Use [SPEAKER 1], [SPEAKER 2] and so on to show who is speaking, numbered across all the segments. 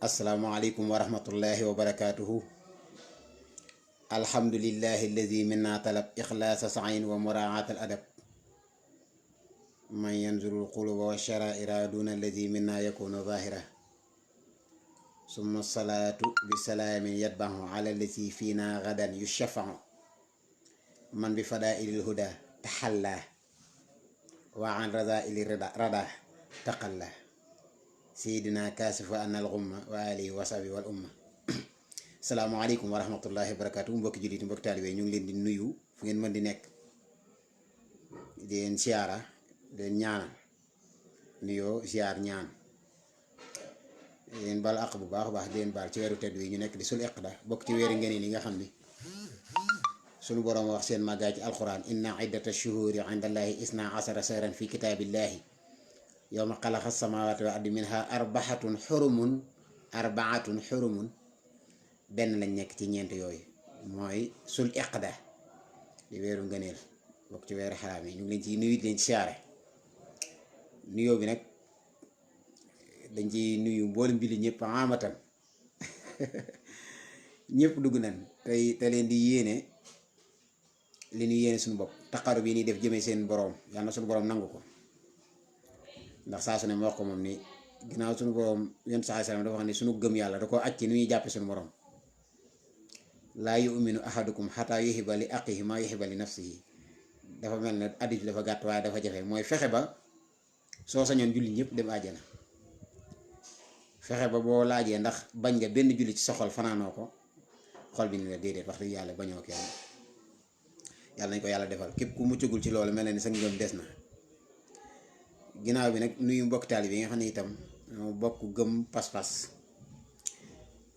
[SPEAKER 1] Assalamualaikum warahmatullahi wabarakatuh. Alhamdulillahi alladhi minna talab ikhlasa sa'in wa mura'at al-adab. Man yanzuru al-quluba wa syara'ira duna alladhi minna yakunu zahira. Summa salatu bisalamin yadbahu ala alladhi fina gadan yushafa'u. Man bi fada'ilil huda tahalla wa an radha'ili rada taqalla. Sayyidina kasifu anal ghumma wa alihi wa sahbihi wal umma. Assalamualaikum warahmatullahi wabarakatuh. Mbokki jullit mbokki taalibe ñu ngi leen di nuyu fu ngeen mën di nekk di leen siyaara di leen ñaanal nuyoo siyaar ñaan leen baal àq bu baax a baax di leen baal ci weeru tedd wi ñu nekk di sul iqda bokk ci weeri ngeen yi nga xam ni sunu boroom wax seen màggaay ci alquran inna iddata shuhuri inda allahi isna asara sahran fi kitaabillahi yawma xalaqa samawati wal ardi minha arbaatun xurumun benn lañ nekk ci ñeent yooyu mooy sul iqda di weeru ngëneel bokk ci weeru xaraam yi ñu ngi leen ci nuyu leen ci siyaare nuyoo bi nag dañ ci nuyu mboolem jullit ñëpp amatan ñëpp dugg nañ te leen di yéene li ñu yéene suñu bopp taqaru bi ni def jëmee seen boroom yàlla na suñu boroom nangu ko ndax saa su ne ma wax ko moom ni ginnaaw suñu boroom yonent saa sallam dafa wax ni suñu gëm yàlla da koo aj ci ni ñuy jàppe suñu boroom laa yu'minu ahadukum xataa yuhibba li aqihi maa yuhibba li nafsihi dafa mel ne addis dafa gàtt waaye dafa jafe mooy fexe ba soo sañoon julli ñëpp dem àjjana fexe ba boo laajee ndax bañ nga benn julli ci sa xol fanaanoo ko xol bi ni la déedéet wax dëgg yàlla bañoo kenn yàlla nañ ko yàlla defal képp ku muccagul ci loolu mel na ni sa ngëm des na ginnaaw bi nag nuyu mbokk taalibe yi nga xam ne itam bokk gëm pas-pas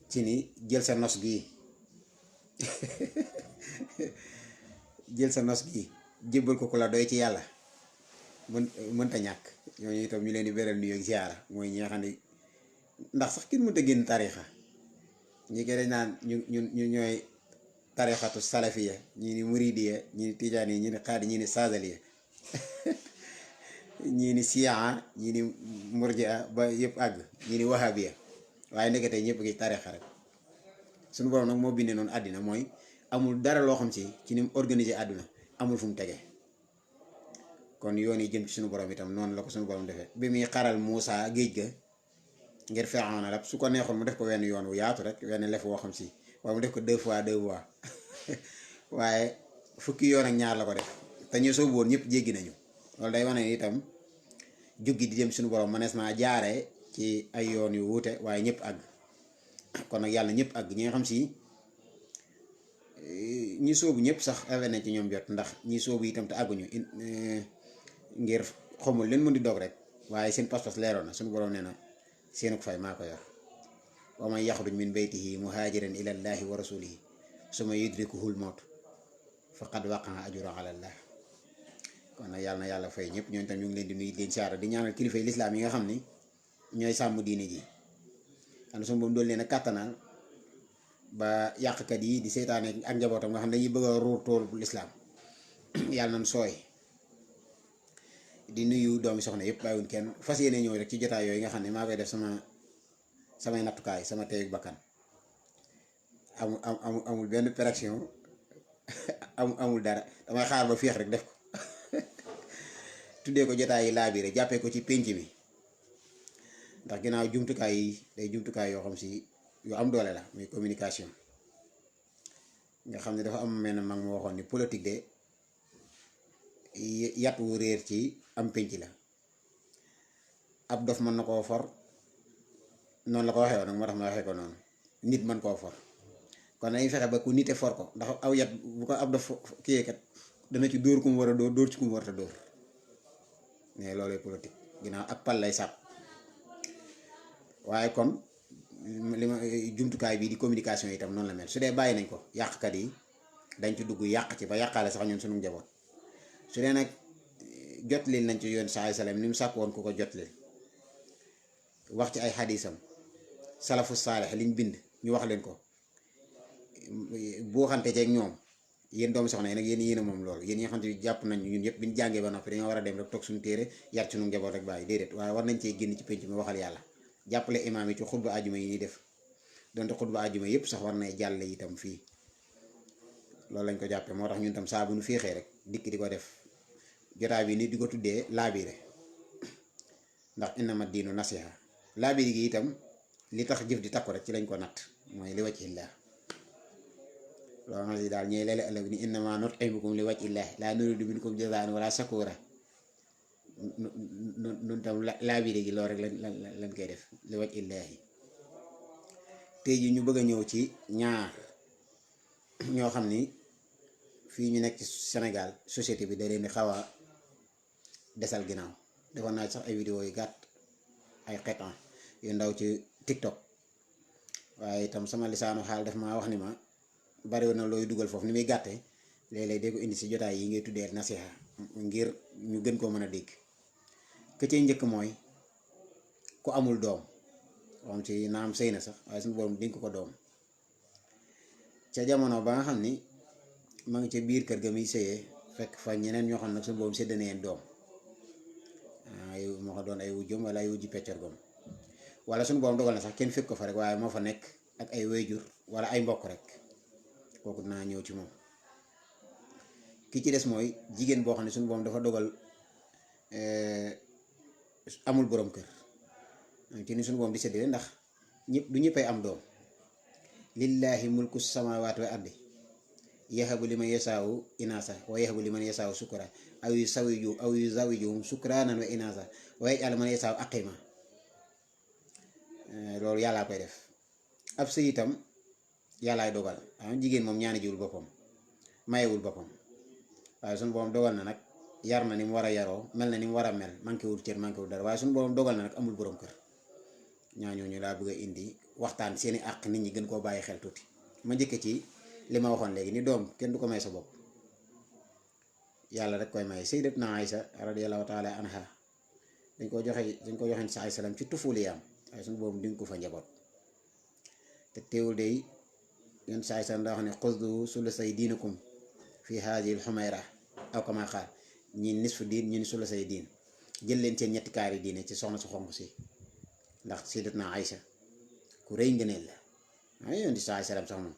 [SPEAKER 1] ci ni jël sa nos gii jël sa nos gi jébbal ko ku la doy ci yàlla mënta ñàkk ñooñu itam ñu leen di beral nuyu ak ziyaara mooy ñi nga xam ne ndax sax kenn mënta génn tariixa ñi koy dañ naan ñu ñooy tariixatu salafiya ñii ni muridiya ñii ni tijaani ñii ni xaadi ñii ni saadaliya ñii ni siyaa ñii ni murjia ba yëpp àgg ñii ni wahabiya waaye nekkatee ñëpp gi tariixa rek suñu borom nag moo bindee noonu àddina mooy amul dara loo xam ci ni mu organiser àdduna amul fu mu tege kon yoon yi jëm ci suñu borom itam noonu la ko suñu borom defee bi muy xaral Muusa géej ga ngir Firawna rek su ko neexoon mu def ko wenn yoon wu yaatu rek wenn lef woo xam si waaye mu def ko deux fois waaye fukki yoon ak ñaar la ko def te ñu soobu woon ñëpp jéggi nañu loolu day wane itam juggi di jëm suñu borom mënees naa jaaree ci ay yoon yu wuute waaye ñëpp àgg kon nag yàlla ñëpp àgg ñi nga xam si ñi soobu ñëpp sax awe nañ ci ñoom jot ndax ñi soobu itam te àgguñu ngir xamul leen mën di dog rek waaye seen pas-pas leeroon na suñu borom nee na seenu ko fay maa ko yor wa man yaxruj min baytihi muhaajiran ila llahi wa rasulihi summa yudrikuhu l-mawt faqad waqaa ajruhu ala llah kon nag yàlla na yàlla fay ñëpp ñooñu tam ñu ngi leen di nuyu leen siyaara di ñaanal kilifa yi lislaam yi nga xam ni ñooy sàmm diine ji xam ne suñu boobu doon leen a kàttanal ba yàqkat yi di seytaane ak njabootam nga xam ne dañuy bëgg a ruur tool bu lislaam yàlla nañ sooy di nuyu doomi soxna yëpp bàyyiwuñ kenn fas yéene ñëw rek ci jotaay yooyu nga xam ne maa koy def samay nattukaay sama teyu bakkan amul benn pression amul dara damay xaar ba féex rek def ko tuddee ko jotaay yi laabire jàppee ko ci pénc mi ndax ginnaaw jumtukaay yi day jumtukaay yoo xam si yu am doole la muy communication nga xam ne dafa am mel mag mu waxoon ni politique de yat wu réer ci am pénc la ab dof mën na koo for noonu la ko waxee woon nag moo tax ma waxee ko noonu nit mën koo for kon dañuy fexe ba ku nite for ko ndax aw yat bu ko ab dof kiyee kat dana ci dóor ku mu war a dóor ci ku mu war a dóor mais loolu politique ginnaaw ak pal lay sàpp waaye kon li ma jumtukaay bii di communication itam noonu la mel su dee bàyyi nañ ko yàqkat yi dañ ci dugg yàq ci ba yàqaale sax ñun suñu njaboot su dee nag jotlil nañ ci yoon saa salaam ni mu sàkk woon ku ko jotlil wax ci ay xadisam salafu saalix liñ bind ñu wax leen ko boo xante ceeg ñoom yéen doomu soxna yi nag yéen a moom loolu yéen ñi nga xam ne jàpp nañ ñun ñëpp bi ñu jàngee ba noppi dañoo war a dem rek toog suñu téere yar ci suñu njaboot rek bàyyi déedéet waaye war nañ cee génn ci penc mi waxal yàlla jàppale imaam yi ci xutba ajuma yi ñuy def donte xutba ajuma yëpp sax war na jàll itam fii loolu lañ ko jàppee moo tax ñun tam saa bu nu féexee rek dikk di ko def jotaay bi nit di ko tuddee laabire ndax innama diinu nasiha laabire gi itam li tax jëf di takku rek ci lañ ko natt mooy li wajhi llaah loolu nga si daal ñooy leele ëllëg ni innama nut'imukum li wajhi llaah laa nuriidu minkum jazaa'an wala shakuura nun tam laabire gi loolu rek lan koy def li wajhi llaah tey ji ñu bëgg a ñëw ci ñaar ñoo xam ni fii ñu nekk ci Sénégal société bi da leen di xaw a desal ginnaaw defoon naa sax ay vidéo yu gàtt ay xetan yu ndaw ci TikTok waaye itam sama lisaanu xaal daf ma wax ni ma bari na looy dugal foofu ni muy gàtte léeg-léeg dee ko indi si jotaay yi ngay tuddee nasiha ngir ñu gën koo mën a dégg ka cay njëkk mooy ku amul doom moom ci naam sëy na sax waaye suñu borom dénk ko doom ca jamono ba nga xam ni ma ngi ca biir kër ga muy sëyee fekk fa ñeneen ñoo xam nag suñu borom sédd na leen doom moo ko doon ay wujjum wala ay wujji peccorgom wala suñu borom dogal na sax kenn fekk ko fa rek waaye moo fa nekk ak ay wéyjur wala ay mbokk rek kooku dinaa ñëw ci moom. ki ci des mooy jigéen boo xam ne suñu borom dafa dogal amul borom kër ci ni suñu borom di séddale ndax ñëpp du ñëppay am doom lillahi mulku samawati wal ardi yahabu liman yasaawu inaasa wa yahabu liman yasaawu sukra aw yuzawijuhum sukraanan wa inaasa wa yaj'alu man yasaawu aqima loolu yàllaa koy def ab sëy itam yàllaay dogal am jigéen moom ñaani jiwul boppam mayewul boppam waaye suñu borom dogal na nag yar na ni mu war a yaroo mel na ni mu war a mel manqué wul cër manqué wul dara waaye suñu borom dogal na nag amul borom kër ñooñu laa bëgg a indi waxtaan seeni àq nit ñi gën koo bàyyi xel tuuti ma njëkk ci li ma waxoon léegi ni doom kenn du ko may sa bopp yàlla rek koy may sayyidatuna Aïsa radiyallahu taala anha dañ ko joxe sa ay salaam ci tufuliyaam waaye suñu boobu di nga ko fa njaboot te teewul day yoon sa ay salaam daa wax ne xusdu sulusay diinakum fi haadihi al-xumayra aw kama qaal ñi nisfu diin ñi ni sulusay diin jël leen seen ñetti kaari diine ci soxna su xonq si ndax sayyidatuna Aïsa ku rëy ngëneel la waaye yoon di sa ay salaam sax moom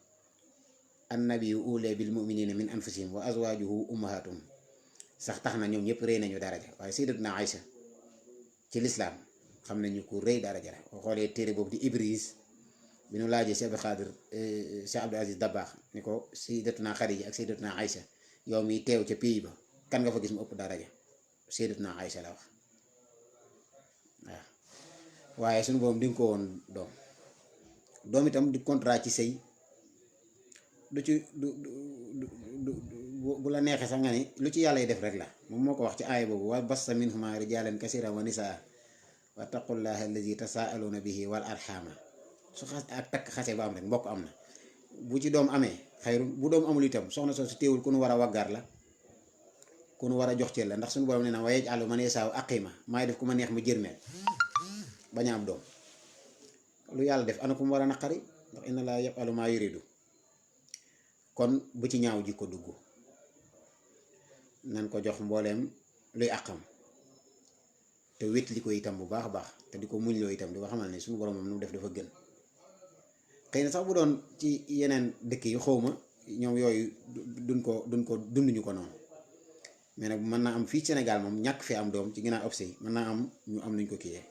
[SPEAKER 1] annabiyu ulee bil muminina min anfusihim wa azwajuhu ummahatuhum sax tax na ñoom ñëpp rëy nañu daraja waaye sayyidatuna Aïsa ci lislaam xam nañu ku rëy daraja la boo xoolee téere boobu di Ibris bi nu laajee Cheikh Abdou Khadir Cheikh Abdou Aziz Dabakh ni ko sayyidatuna Khadija ak sayyidatuna Aïsa yow mi teew ca pays ba kan nga fa gis mu ëpp daraja sayyidatuna Aïsa la wax waaw waaye suñu boobu di nga ko woon doom itam di contrat ci sëy du ci bu la neexee sax nga ni lu ci yàlla yi def rek la moom moo ko wax ci aaya boobu wa bassa minhuma rijalan kasiran wa nisaa wa taqullaha allazi tasaaluuna bihi wal arxama su xas ak takk xase ba am rek mbokk am na bu ci doom amee xayru bu doom amul itam soxna soo si teewul ku nu war a waggar la ku nu war a jox cër la ndax suñu borom nee na wa yaj'alu man yashaa'u aqima maay def ku ma neex ma jërmeel bañ a am doom lu yàlla def ana ku mu war a naqari ndax inna laa yaf'alu maa yuridu kon bu ci ñaaw ji ko dugg nan ko jox mbooleem luy àqam te wét li ko itam bu baax a baax te di ko muñ loo itam di ko xamal ne suñu borom moom nu mu def dafa gën xëy na sax bu doon ci yeneen dëkk yi xawma ñoom yooyu dunduñu ko noonu mais nag mën naa am fii Sénégal moom ñàkk fi am doom ci ginnaaw ab sëy mën naa am ñu am nuñ ko kiyee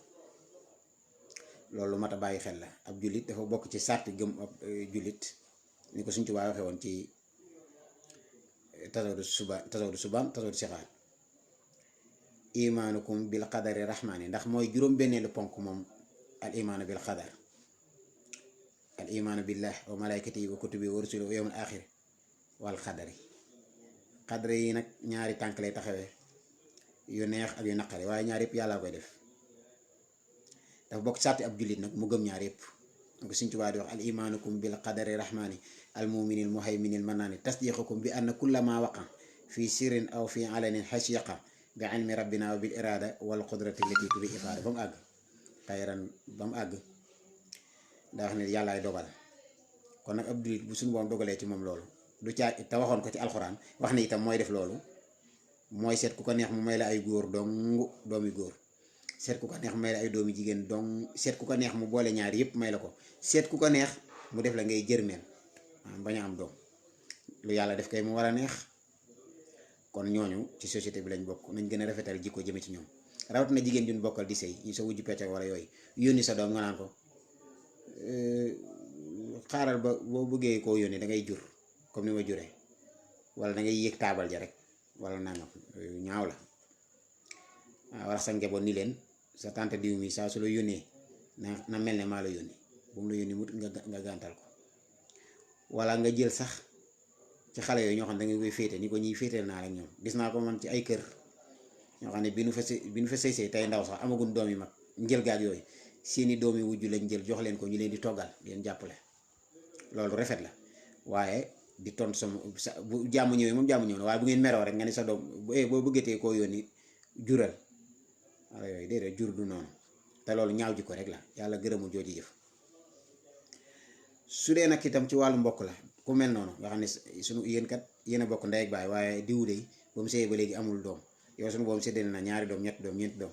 [SPEAKER 1] loolu mat a bàyyi xel la ab jullit dafa bokk ci sarti gëm ab jullit ni ko suñ Tuubaa waxee woon ci tasawdu subaan sixaar imaanukum bil qadari rahmaani ndax mooy juróom-benneelu ponk moom al imaanu bil qadar al imaanu billah wa malaykatihi wa kutubihi wa rusulihi wa yawmil aaxir wal qadari qadari yi nag ñaari tànk lay taxawee yu neex ak yu naqari waaye ñaar yëpp yàllaa koy def dafa bokk sarti ab jullit nag mu gëm ñaar yëpp donc Sëñ Tuubaa di wax al imaanukum bil qadari rahmaani al muminil muhayminil mannaani tasdiqukum bi anna kulla ma waqa fi sirrin aw fi alanin xasiqa bi ilmi rabbina wa bil irada wal qudrati lati tubi ifaada ba mu àgg tayran ba mu àgg daa wax ne yàllaay dogal kon nag ab jullit bu suñu boom dogalee ci moom loolu du caa te waxoon ko ci alxuraan wax ne itam mooy def loolu mooy seet ku ko neex mu may la ay góor doomi góor seet ku ko neex may la ay doomi jigéen donc seet ku ko neex mu boole ñaar yëpp may la ko seet ku ko neex mu def la ngay jërmeel bañ a am doom lu yàlla def kay mu war a neex. kon ñooñu ci société bi lañ bokk nañ gën a rafetal jikko jëme ci ñoom rawat na jigéen juñ bokkal di sëy ñu sa wujju pecc wala yooyu yónni sa doom nga naan ko xaaral ba boo bëggee koo yónni da ngay jur comme ni ma juree wala da ngay yéeg taabal ja rek wala nangam ñaaw la wala sa njaboot ni leen sa tante diw mi saa su la yónnee na mel ne maa la yónni bu mu la yónni mut nga gàntal ko wala nga jël sax ci xale yooyu ñoo xam ne da nga koy féete ni ko ñuy féeteel naa rek ñoom gis naa ko man ci ay kër ñoo xam ne bi nu fa sëy tey ndaw sax amagun doom yi mag njël gaag yooyu seeni doom yi wujju lañ jël jox leen ko ñu leen di toggal di leen jàppale loolu rafet la waaye di tont sama bu jàmm ñëwee moom jàmm ñëw na waaye bu ngeen meroo rek nga ne sa doom boo bëggatee koo yónni jural wala yooyu déedéet jur du noonu te loolu ñaaw ji ko rek la yàlla gërëmul jooju jëf. su dee nag itam ci wàllu mbokk la ku mel noonu nga xam ne sunu yéen kat yéen a bokk ndey ak baay waaye diw de ba mu sëyee ba léegi amul doom yow sunu boobu séddale na ñaari doom ñetti doom ñeenti doom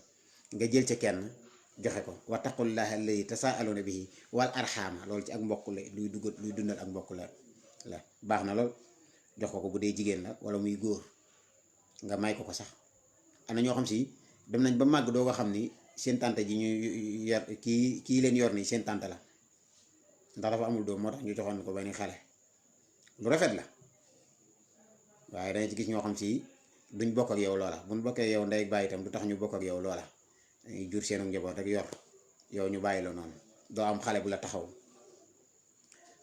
[SPEAKER 1] nga jël ca kenn joxe ko wattaqullaha alladi tasaaluna bihi wal arxaama loolu ci ak mbokk la luy dundal ak mbokk la baax na lool jox ko bu dee jigéen la wala muy góor nga may ko sax am na ñoo xam si dem nañ ba màgg doo ko xam ni seen tante ji ñu yor kii leen yor nii seen tante la ndax dafa amul doom moo tax ñu joxoon ko ba ni xale lu rafet la waaye danga ci gis ñoo xam si duñ bokk ak yow loola buñ bokkee yow ndey ak baay itam du tax ñu bokk ak yow loola dañuy jur seenu njaboot rek yor yow ñu bàyyi la noonu doo am xale bu la taxaw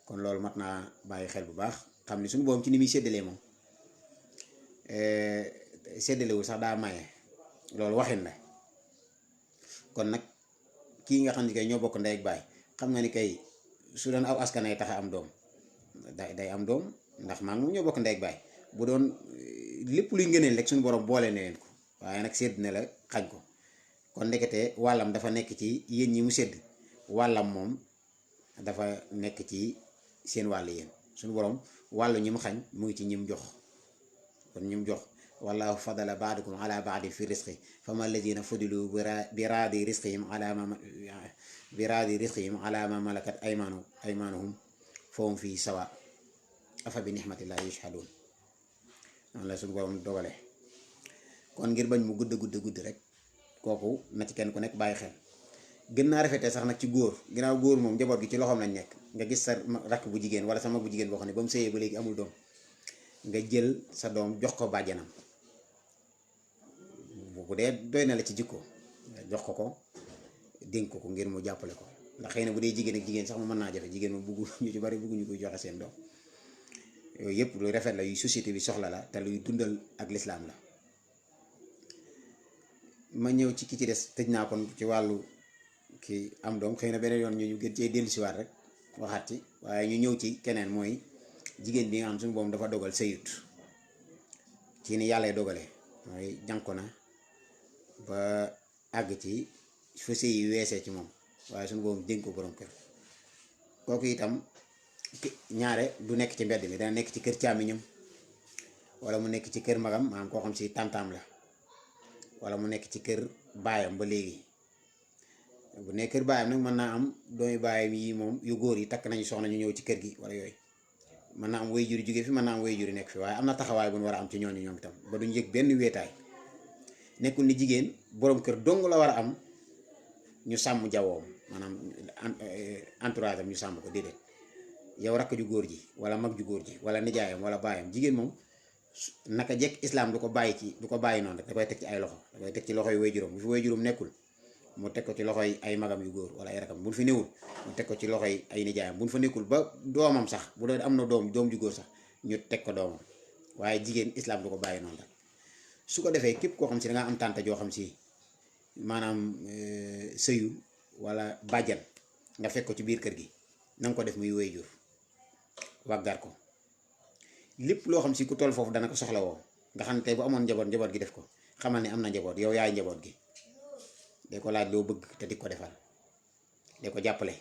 [SPEAKER 1] kon loolu mat naa bàyyi xel bu baax xam ni suñu boom ci ni muy séddalee moom séddalewul sax daa maye loolu waxin la kon nag kii nga xam ni kay ñoo bokk ndey ak baay xam nga ni kay su doon aw askan ay taxa am doom day am doom ndax maa ngi moom ñoo bokk ndey ak baay bu doon lépp luy ngëneel rek suñu borom boole ne leen ko waaye nag sédd na la xañ ko kon ndekete wàllam dafa nekk ci yéen ñi mu sédd wàllam moom dafa nekk ci seen wàll yéen suñu borom wàllu ñi mu xañ mu ngi ci ñim jox kon ñim jox wallahu fadala ba'dakum ala ba'din fi risqi fama alladina fudilu bi raadi risqihim ala ma malakat aymanuhum fahum fi sawa afa bi nihmatillahi yashhadun noonu la suñu borom dogale kon ngir bañ mu gudd rek kooku na ci kenn ku nekk bàyyi xel gën naa rafetee sax nag ci góor ginnaaw góor moom njaboot gi ci loxoom lañ nekk nga gis sa rakk bu jigéen wala sa mag bu jigéen boo xam ne ba mu sëyee ba léegi amul doom nga jël sa doom jox ko bàjjanam bu dee doy na la ci jikko jox ko dénk ko ngir mu jàppale ko ndax xëy na bu dee jigéen ak jigéen sax mu mën naa jafe jigéen mu bugg ñu ci bari bugguñu koy joxe seen doom yooyu yëpp luy rafet la yuy société bi soxla la te luy dundal ak lislaam la. ma ñëw ci ki ci des tëj naa kon ci wàllu ki am doom xëy na beneen yoon ñu gën cee dellusiwaat rek waxaat ci waaye ñu ñëw ci keneen mooy jigéen bi nga xam suñu boom dafa dogal sëyut ci ni yàlla dogale mooy jànko na ba àgg ci fa sëy yi weesee ci moom waaye suñu boom dénk ko borom kër kooku itam ñaare du nekk ci mbedd mi dana nekk ci kër càmmiñam wala mu nekk ci kër magam maanaam koo xam si tàntaam la wala mu nekk ci kër baayam ba léegi bu nekk kër baayam nag mën naa am doomi baayam yi moom yu góor yi takk nañu soxna ñu ñëw ci kër gi wala yooyu mën naa am way juri jóge fi mën naa am way juri nekk fi waaye am na taxawaay bu ñu war a am ci ñooñu ñoom itam ba duñ yëg benn wéetaay nekkul ni jigéen boroom kër dong la war a am ñu sàmm jawoom maanaam entourage am ñu sàmm ko déedéet yow rakk ju góor ji wala mag ju góor ji wala nijaayam wala baayam jigéen moom naka jekk islam du ko bàyyi noonu rek da koy teg ci ay loxo da koy teg ci loxoy way juróom bu fi way juróom nekkul mu teg ko ci loxoy ay magam yu góor wala ay rakam buñ fi newul mu teg ko ci loxoy ay nijaayam buñ fa nekkul ba doomam sax bu doon am na doom ju góor sax ñu teg ko doomam waaye jigéen islam du ko bàyyi noonu rek su ko defee képp koo xam si da nga am tànta joo xam si maanaam sëyul wala bàjjan nga fekk ko ci biir kër gi na nga ko def muy way jur waggar ko lépp loo xam si ku toll foofu dana ko soxla woo nga xam ne tey bu amoon njaboot gi def ko xamal ne am na njaboot yow yaay njaboot gi de ko laaj loo bëgg te di ko defal de ko jàppale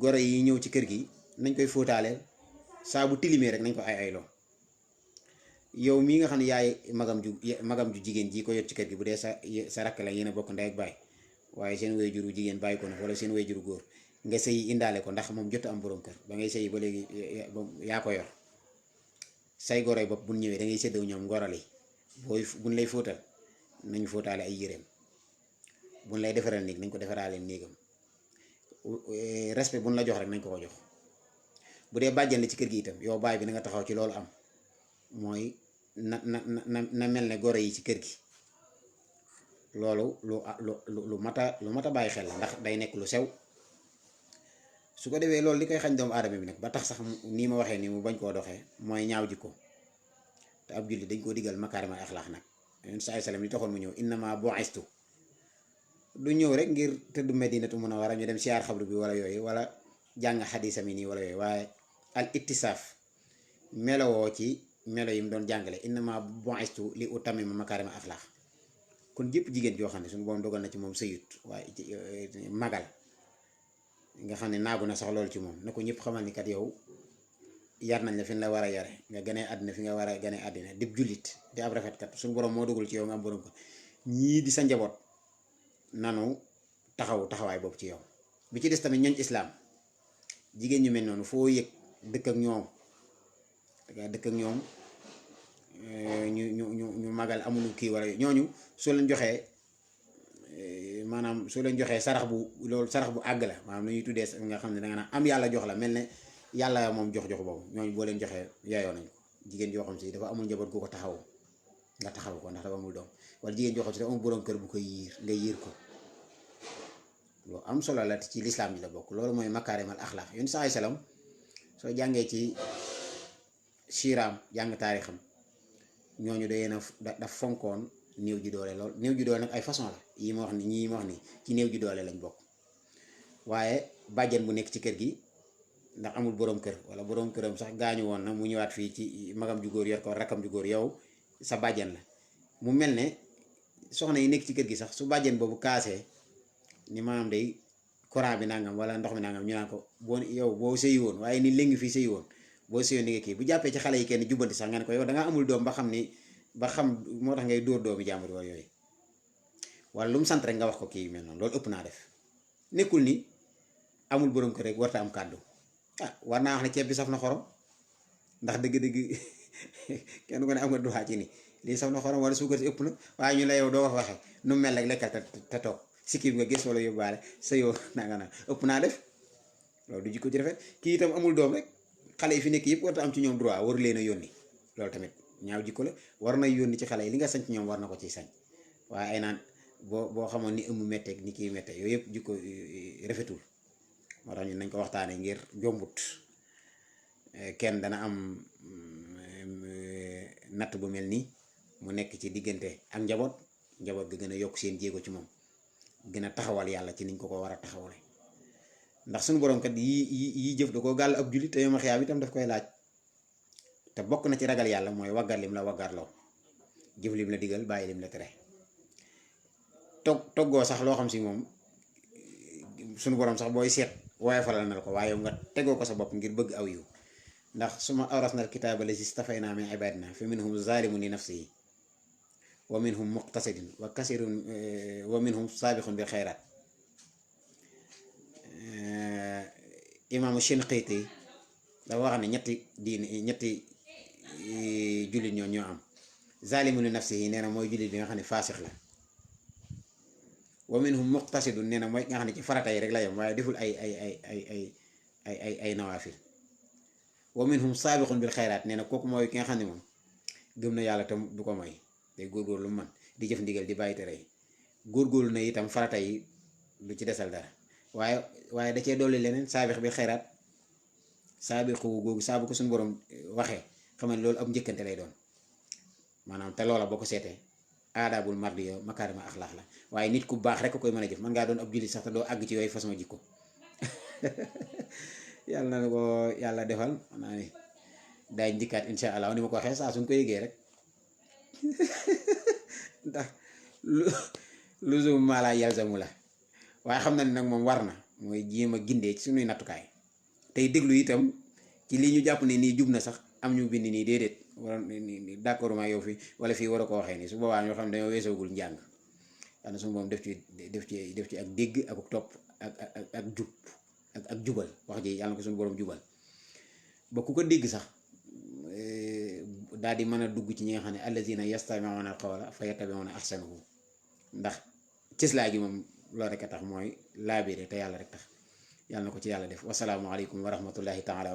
[SPEAKER 1] goro yi ñëw ci kër gi nañ koy fóotaaleel saa bu tilimee rek nañ ko ay ayloo yow mii nga xam ne yaay magam ju jigéen ji ko yor ci kër gi, bu dee sa rakk la yéen a bokk ndey ak baay, waaye seen waajuru jigéen bàyyi ko nag wala seen waajuru góor, nga sëy indaale ko ndax moom jot am borom kër ba ngay sëy ba léegi yaa ko yor. say goroy bopp bu ñëwee da ngay séddoo ñoom ngorali buñ lay fóotal nañ fóotaale ay yéreem, buñ lay defaral néeg nañ ko defaraale néegam, respect buñ la jox rek nañ ko jox. bu dee bàjjan la ci kër gi itam yow baay bi na nga taxaw ci loolu am, mooy na mel ne goro yi ci kër gi. loolu lu mat a bàyyi xel la, ndax day nekk lu sew. su ko defee loolu li koy xañ doomu aadama bi nag ba tax sax nii ma waxee nii mu bañ koo doxee mooy ñaaw jikko. te ab julli dañ koo digal makaarimal axlaax nag. yonent saa sallam li taxoon mu ñëw innama bu'istu du ñëw rek ngir tëdd Madinatu Munawwara ñu dem siyaar xabru bi wala yooyu, wala jàng xadiisam yi nii wala yooyu, waaye al ittisaaf melowoo ci melo yi mu doon jàngale innama bu'istu li utammima makaarimal axlaax. kon jëpp jigéen joo xam ne suñu boom dogal na ci moom sëyut waaye magal nga xam ne naagu na sax loolu ci moom na ko ñëpp xamal ni kat yow yar nañ la fi ñu la war a yare nga gënee àddina fi nga war a gënee àddina dib jullit di ab rafetkat suñu borom moo dogal ci yow nga am borom ko ñii di sa njaboot nanu taxawaay boobu ci yow. bi ci des tamit ñooñ islaam jigéen ñu mel noonu foo yëg dëkk ak ñoom ñu magal amuñu kii wala ñooñu soo leen joxee maanaam soo leen joxee sarax bu àgg la, maanaam lu ñuy tuddee nga xam ne danga naan am yàlla jox la, mel ne yàlla moom jox boobu ñooñu boo leen joxee yaayoo nañ ko. jigéen joo xam si dafa amul njaboot gu ko taxaw nga taxaw ko ndax dafa amul doom, wala jigéen joo xam si dafa amul borom kër bu ko yiir nga yiir ko. loolu am solo la ci lislaam ji la bokk. loolu mooy makaarimal axlaax. yonent saa salaam soo jàngee ci siiraam jàng taarixam ñooñu daf fonkoon néew ji doole lool. néew ji doole nag ay façon la yi ma wax ni ñii ma wax ni ci néew ji doole lañ bokk. waaye bàjjen bu nekk ci kër gi ndax amul borom kër wala borom këram sax gaañu woon na mu ñëwaat fii ci magam ju góor yor ko rakkam ju góor, yow sa bàjjen la. mu mel ne soxna yi nekk ci kër gi sax su bàjjen boobu kaasee ni maanaam day courant bi nangam wala ndox mi nangam ñu naan ko boo sëyi woon waaye ni léegi fii sëyi woon boo sëyoon ni nga kii bu jàppee ci xale yi kenn jubbanti sax nga ne ko yow dangaa amul doom ba xam moo tax ngay dóor doomi jàmbur wala yooyu, wala lu mu sant rek nga wax ko kii mel noonu. loolu ëpp naa def. nekkul ni amul borom kër rek warta am kàddu. war naa wax ne ceeb bi saf na xorom, ndax dëgg-dëgg kenn ko ne am nga droit ci ni lii saf na xorom wala suukar si ëpp na, waaye ñu la yow doo ko waxee nu mel rek lekkal te toog sikki bi nga gis wala yóbbaale sa yoo nanga ëpp naa def. loolu du jikko ci rafet. kii itam amul doom rek xale yi fi nekk yëpp warta am ci ñoom droit war leen a yónni. loolu tamit ñaaw jikko la. war na yónni ci xale yi li nga sañ ci ñoom war na ko ciy sañ, waaye ay naan boo xamoon ni ëmb metteeg ni kii mette yooyu yëpp jikko rafetul. moo tax ñun nañ ko waxtaanee ngir jombut kenn dana am natt bu mel nii mu nekk ci diggante ak njaboot ga gën a yokk seen jéego ci moom, gën a taxawal yàlla ci niñ ko war a taxawale. ndax suñu borom kat yi jëf da koo gàll ab jullit te yoma xiyaam itam daf koy laaj. te bokk na ci ragal yàlla mooy waggar lim la waggarloo, jëf lim la digal bàyyi lim la tere. toggoo sax loo xam si moom suñu borom sax booy seet waaye falal na la ko, waaye yow nga tegoo ko sa bopp ngir bëgg aw yiw. ndax suma awrasna al-kitaaba lazii stafaynaa min ibaadinaa fa minhum zaalimun li nafsihi wa minhum muqtasidun wa minhum saabiqun bil xayraat. imaamu Shinqiiti dafa wax ne ñetti jullit ñoo am. zaalimun li nafsihi nee na mooy jullit bi nga xam ne faasix la. wa minhum muqtasidun nee na mooy nga xam ne ci farata yi rek la yem waaye deful ay nawaafil. wa minhum saabiqun bil xayraat nee na kooku mooy ki nga xam ne moom gëm na yàlla tam du ko mooy day góorgóorlu lu man di jëf ndigal di bàyyi tere yi. góorgóorlu na itam farata yi lu ci desal dara waaye da cee dolli leneen saabiq bil xayraat. saabiqu googu saa bu ko suñu borom waxee xam ne loolu ab njëkkante lay doon maanaam te loola boo ko seetee aadaabul mardiya makaarima axlaax la, waaye nit ku baax rek ko koy mën a jëf. mën ngaa doon ab jullit sax te doo àgg ci yooyu façon jikko. yàlla na ko yàlla defal. xanaa ni daay njëkkaat insha allah ni ma ko waxee saa suñ ko yëgee rek ndax lu zoom mala yalzamu la, waaye xam na ne nag moom war na mooy jéem a gindee ci suñuy nattukaay tey déglu itam ci li ñu jàpp ne nii jub na sax am ñu bind nii déedéet waroon d'accord maa yow fii wala fii war a ko waxee nii su boobaa ñoo xam ne dañoo weesoogul njàng yàlla suñu moom def ci ak dégg ak topp ak jub ak jubal wax ji yàlla na ko suñu borom jubal ba ku ko dégg sax daal di mën a dugg ci ñi nga xam ne allazina yastami'una al-qawla fa yattabi'una ahsanahu ndax cëslaay gi moom loolu rek a tax mooy laabire te yàlla rek tax yàlla na ko ci yàlla def wasalaamualeykum wa rahmatullahi taala